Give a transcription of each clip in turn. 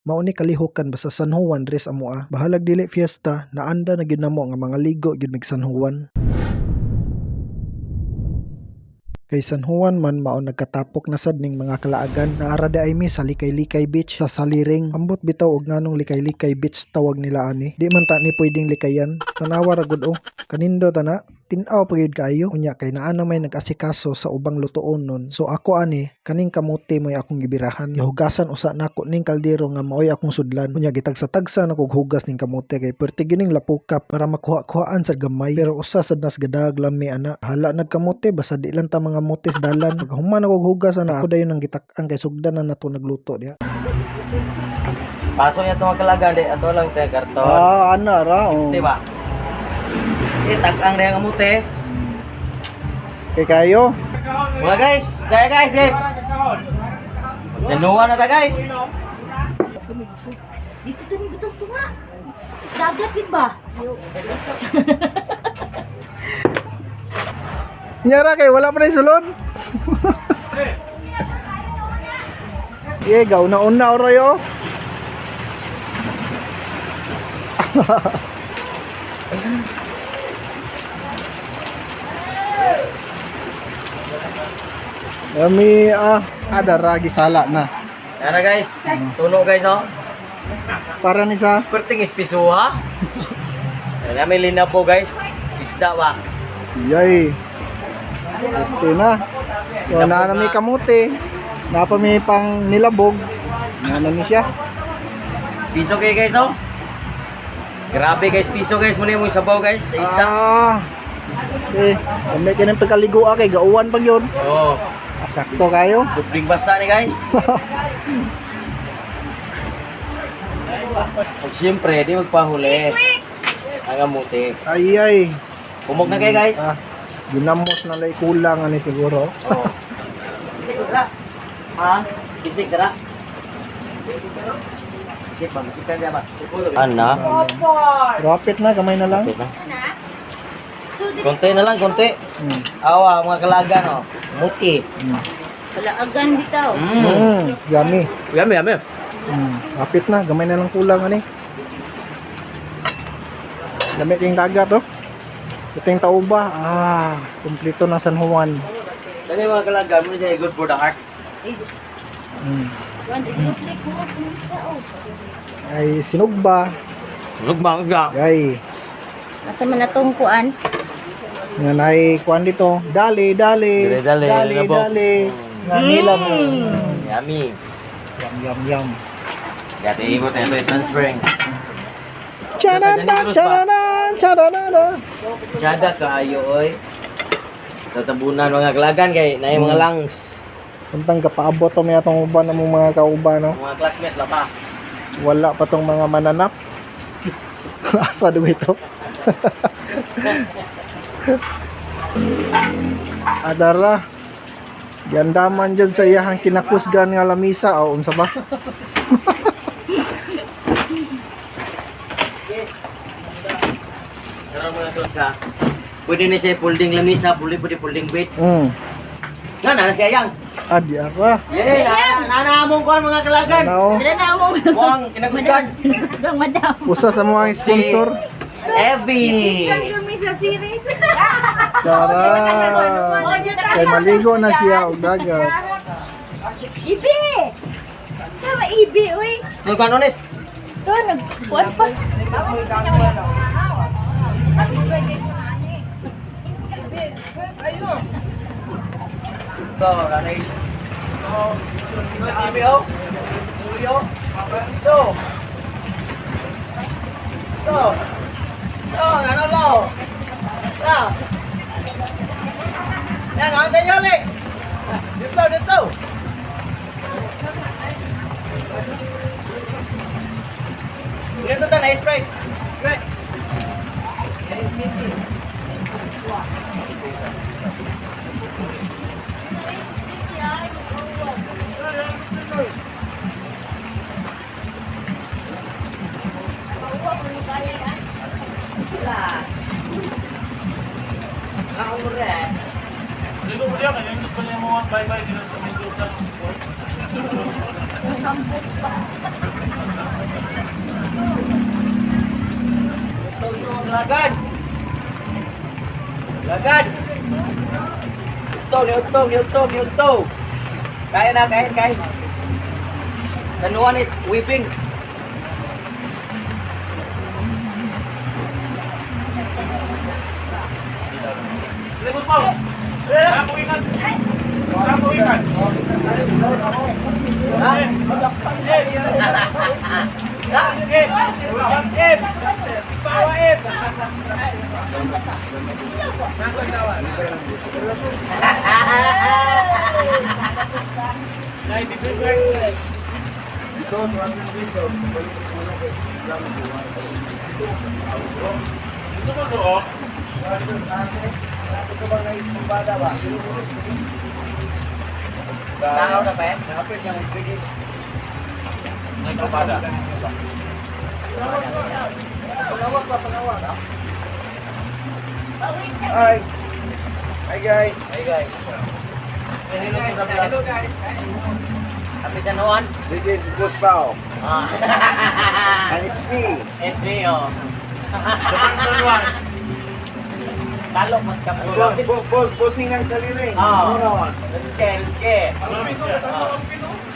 Mao ni kalihukan basta San Juan diri sa amoa. Bahalag dili fiesta, naanda na gyud namo nga mga ligo gyud mig San Juan. Kay San Juan man mao nagkatapok na sad ning mga kalaagan. Naara di ay mi sa Likay-Likay Beach sa Saliring. Ambot bitaw og nganong Likay-Likay Beach tawag nila ani. Di man ta ni pwedeng likayan. Tanawa ra gud oh. Kanindo tana. Tin-aw pa gyud kaayo. Unya kay naa na may nag-asikaso sa ubang lutoon nun. So ako ani kaning kamote mo'y akong gibirahan. Gihugasan usa nako ning kaldero nga maoy akong sudlan. Unya gitagsa-tagsa na kog hugas ning kamote kay perti gining lapuka para makuha-kuhaan sad gamay. Pero usa sad nas gadag lami ana. Hala nagkamote basta di lang ta mga mote sa dalan. Pag human ako og hugas ana, ako dayon ang gitak-an kay sugdan na nato nagluto diha. Pasok niya itong mga kalagan, di. Ato lang tayo, karton. Ah, ana ra oh. Di ba? Eh, tag-ang na yung amute. Kay kayo. Mga guys, daya guys, eh. Magsanuan na ta, guys. Dito to ni butas tunga. Dagat yun ba? Nyara kay wala pa na sulod. Ye, gauna-una oray oh. Yummy ah, adara gisala na. Tara guys, tuno guys, oh. Para ni sa Perting ispisuha. Alam, may linapo guys. Isda ba? Yay. Okay na. So, na may kamote. Napa may pang nilabog. Na ni siya. Piso kayo guys, oh. Grabe guys, piso guys. Muna yung sabaw guys, sa isda. Ah. Eh, kami kaning pagkaligo ah, kay gauwan pag yun. Oh, Ah, sakto kayo. dubling basa ni guys. Pag siyempre, di magpahuli. Ang amuti. Ay ay. Kumog na kayo guys. Ah, ginamos na lay kulang ani siguro. Oh. Ha? Kisig dara. Kisig ba? Kisig ka ba? Ana. Rapit na gamay na lang. na. Konti na lang, konti. Awa, mga kalagan, oh. Muti. Kalaagan bitaw. Yummy. Yummy, yummy. Rapit na gamay na lang kulang ani. Gamit yung dagat oh. Sa tauba, ah, kumpleto ng San Juan. Dali mga kalagan, muna siya good for the heart. Ay sinugba, Lugma, lugma. ay Asa man natong kuan? nga nay kuan dito, dali dali Dali, dali, dali nilabok. dali nga nilabok. Yummy. Yum yum yum. Gati ikot na ito, transferring. Chanana chanana chanana. Tsada kaayo, oy. Tatabunan mga kalagan kay na yung mga lungs. Untang kapaabot to may atong uban ng mga kauban no. Mga classmate laba. Wala pa tong mga mananap. Asa do ito? Adara. Giandaman dyan sa iyahang kinakusgan nga lamisa o unsa ba? Pero mga klasa, pwede na siya folding lamisa, pwede pwede folding bed. Nga na siya yang. Adi ara. Yay, na na among kuan mga kalagan. Nao. Dala na mo. Muang kinakusgan. Kinakusgang madam. Usa sa mga sponsor. Evie. sa series. Tara. Kay maligo na siya og dagat. Ibi! Sama ibi, uy. Ano kuan ulit? Ito, nagkuan pa. Go, nanay. Oh, Evie oh. Julio. Go. Go. Go, nano lo. Go. Yan, ang tayo ulit. Dito, dito. Dito ta, nice sprite. Sprite. Lagad. Lagad. Ito, niuto, niuto, niuto. Kaya na, kain, kain. San Juan is weeping. Tao na pa eh? Hi. Hi guys. Hey guys. Hello guys. Happy San Juan. This is Boss Pao. Ah. And it's me. It's me, oh. Talo mas Boss, kapulo. boss, boss, bossing ng saliring. Ah. Ano? Let's go, let's go.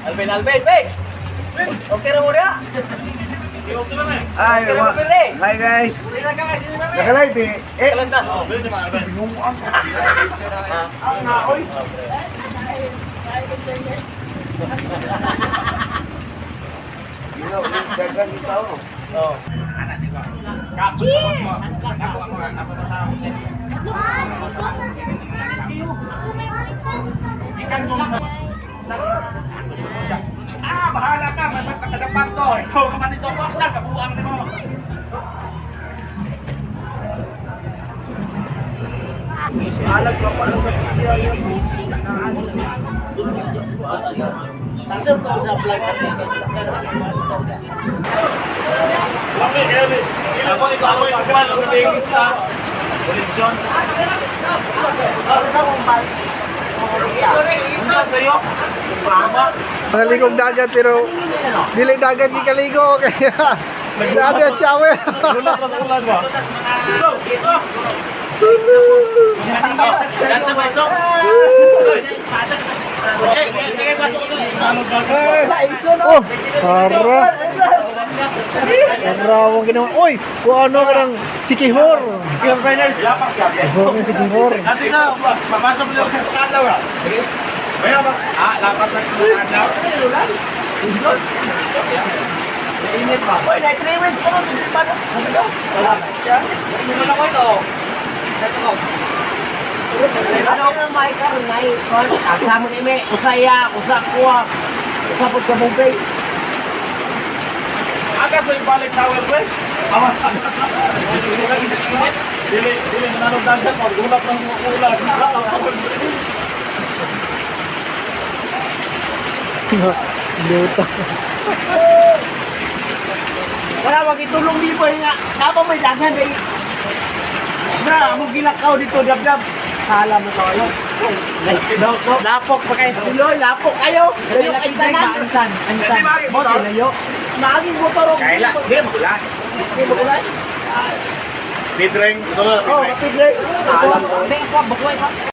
Alvin, Alvin, wait! Okay na mo na? Hi, Okay na mo, Pere. hi guys. Nakalive eh. Eh, Kalan na. binuang. Ang naoy. Gino, dagan ni tao. Oh. Cheers! Ah, bahala ka. May pagkakadapat to. Ikaw naman ito. Basta, kabuang nimo. Alag pa pa ang kapitya yun. Tanggap ko sa vlog sa Ako, ikaw, ako, ikaw, ako, sa koleksyon. Unsa sa'yo? Maligong dagat pero dili dagat ni kaligo kaya grabe ang shower. Ulan ba? Oh, para. Para mo ginawa. Oy, kung ano ka ng sikihor. Sikihor ni sikihor. Nanti na, papasok mo yung kadlaw ra. Kaya ba? Ah, lapat na kadlaw. Init pa. Oy, na 3 weeks ka nun. Hindi na ko ito. Ito ko. Ano ang may karon may kon asamo ni me usaya usa kuha usa pud ka bugay. Aga sa ibalik towel pre. Awas. Dili, dili mananong dagat mo, gulap ng ulan. Luta. Wala magitulong di po nga napa may daghan day. Na amo gilakaw dito dabdab. Sala mo tayo. Lapok pa kayo. Tuloy, lapok kayo. Layo kay tanan. Ansan, ansan. Mo layo. Maaging motor og. Kaila, dili magulan. Di magulan. Bidreng, ito na, Oh, bidreng. kapit. Alam ko. Hindi ko bakway pa.